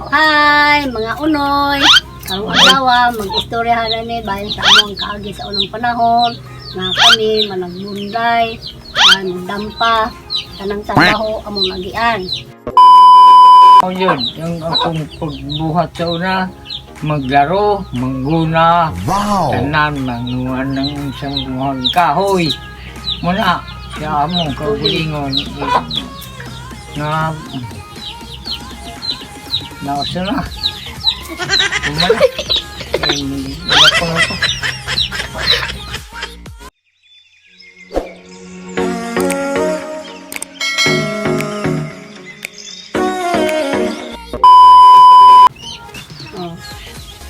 Hi, mga unoy! Karong adlaw, mag-istoryahan na ni bahin sa among kaagi sa unang panahon nga kami managbunday, magdampa, tanang trabaho among nagian. Ako yun, yung akong pagbuhat sa una, maglaro, mangguna, tanan, manguan ng isang buhang kahoy. Muna, sa among kaugalingon, nga, nausa na. Kumana. Eh, wala pa nga pa. Oh.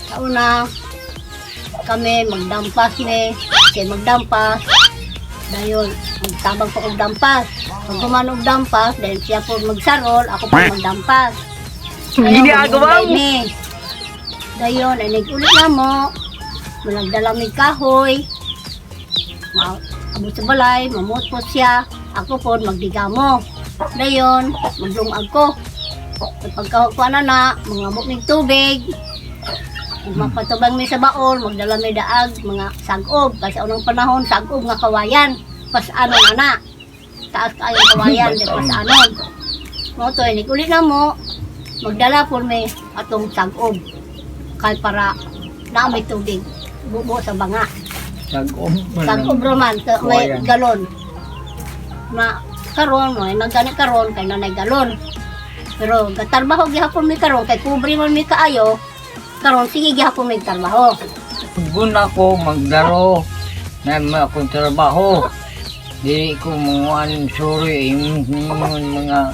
Sa una, kami magdampas ni, kay magdampas, dayon magtabang pa og dampas. Pag kumano og dampas, dahil siya po magsarol, ako po magdampas. Ginagawa mo! Dayon, ay nag-ulit na mo, managdala may kahoy, abot sa balay, mamutpot siya, ako po magdigamo. Dayon, maglungag ko. Pagkakuha na na, mga mig tubig, ug mapatubang mi sa baol, magdala mi daag, mga sagob. Kasi unang panahon, sagob nga kawayan. Pasanon ana. Taas kaayong kawayan, di pasanon. Mo to, uli na mo, magdala po mi atong sagob. Kay para na may tubig. Bubo sa banga. Sag-om man ang Sagob roman, sa may kawayan. galon. Na karon, may nagani karon kay nanay galon. Pero gatarbaho gihapon mi karon kay pobre man mi kaayo. Karon sige gihapon mi trabaho. Guna ko maglaro na may akong trabaho. Dili ko mga suri yung mga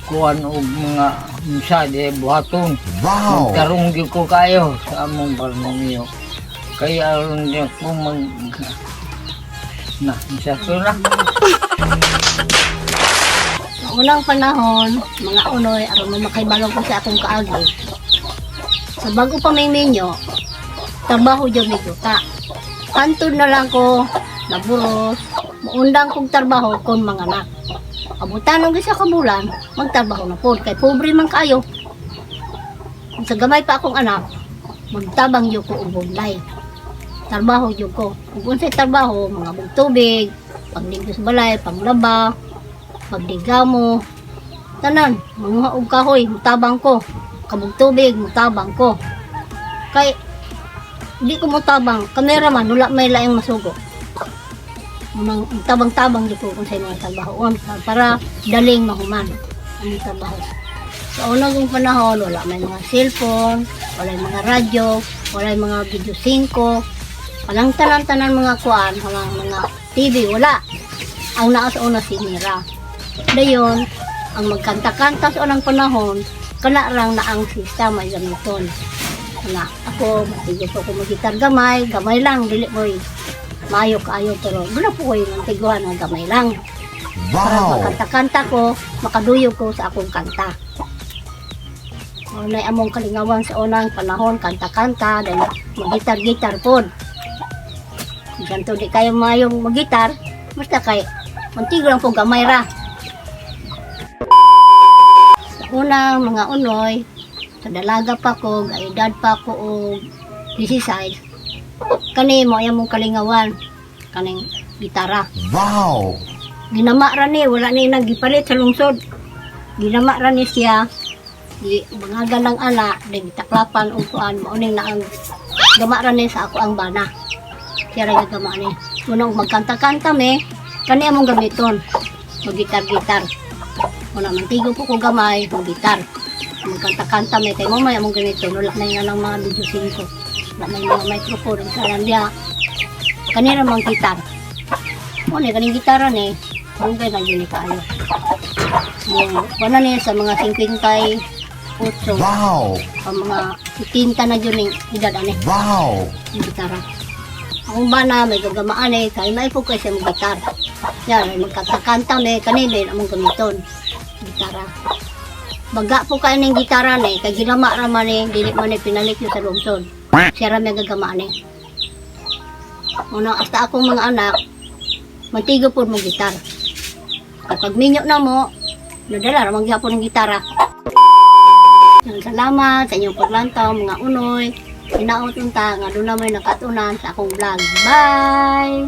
kuan og mga unsa di buhaton. Wow! Magtarong gyud ko kayo sa among barnamiyo. Kaya aron di ko mag na isa ko na. Sa unang panahon, mga unoy, aron mo makaibalo ko sa akong kaagi. Sa bago pa may minyo, trabaho jud mi yuta. Hantod na lang ko, naburos, muundang kong trabaho kon mga anak. Abutan og isa ka bulan, magtrabaho na pod kay pobre man kaayo. Sa gamay pa akong anak, magtabang jud ko og bunlay. Trabaho jud ko. Ug unsay trabaho, mga bug tubig, paglimpyo sa balay, paglaba, pagdigamo, tanan, manguha og kahoy, mutabang ko. Kabog tubig, mutabang ko. Kay di ko mutabang, kameraman, wala may laing masugo. Mang tabang-tabang di ko kung sa mga trabahoon para daling mahuman ang trabaho. Sa unang kong panahon, wala may mga cellphone, wala may mga radyo, wala may mga video 5, walang tanan-tanan mga kuan, walang mga TV, wala. Ang naa sa una sinira. Dayon, ang magkanta-kanta sa unang panahon, kana rang na ang sista may gamiton. Na ako, matigo po ko magitar gamay, gamay lang, dili mo'y maayo kaayo pero guna po ko yung antiguan nga gamay lang. Para Wow! makanta-kanta ko, makaduyog ko sa akong kanta. Unay among kalingawan sa unang panahon, kanta-kanta, dahil magitar-gitar pod. Ganto di kayo mayong magitar, basta kay mantigo lang po gamay ra. Sa unang mga unoy, sa dalaga pa ko, edad pa ko og 16, kani mo ay among kalingawan, kaning gitara. Wow! Ginama ra ni, wala ni naggipalit sa lungsod. Ginama ra ni siya. Di bangagan lang ana, di gitaklapan og kuan mao ning naang gama ra ni sa ako ang bana. Siya ra gama ni. Muna og magkanta-kanta me, kani among gamiton. Magitar-gitar. Muna mantigo po ko gamay, magitar. Magkanta-kanta me kay mo may among gamiton, wala na nga ng mga video 5. Wala na yung mga microphone sa diha. Kani ra mang gitar. Mo ni kaning gitara ni, dugay na gyud ni kaayo. Mo wala ni sa mga 58, Wow! ang mga 70 na gyud ning edad ani Wow! ang gitara. Ang bana may gagamaan eh, kay may po kay siya gitar. Yan, may magkanta-kanta may kanina among gamiton. Gitara. Baga po kayo ng gitara ni, kay ginama ra man ni, dili man ni pinalit yun sa lungsod. Siya ra may gagamaan eh. Una, hasta akong mga anak, mantigo po mo gitar. Kapag minyo na mo, nadala ra man gyapon ng gitara. Yan, salamat sa inyong paglantaw, mga unoy. Hinaot unta nga doon na may nakatunan sa akong vlog. Bye!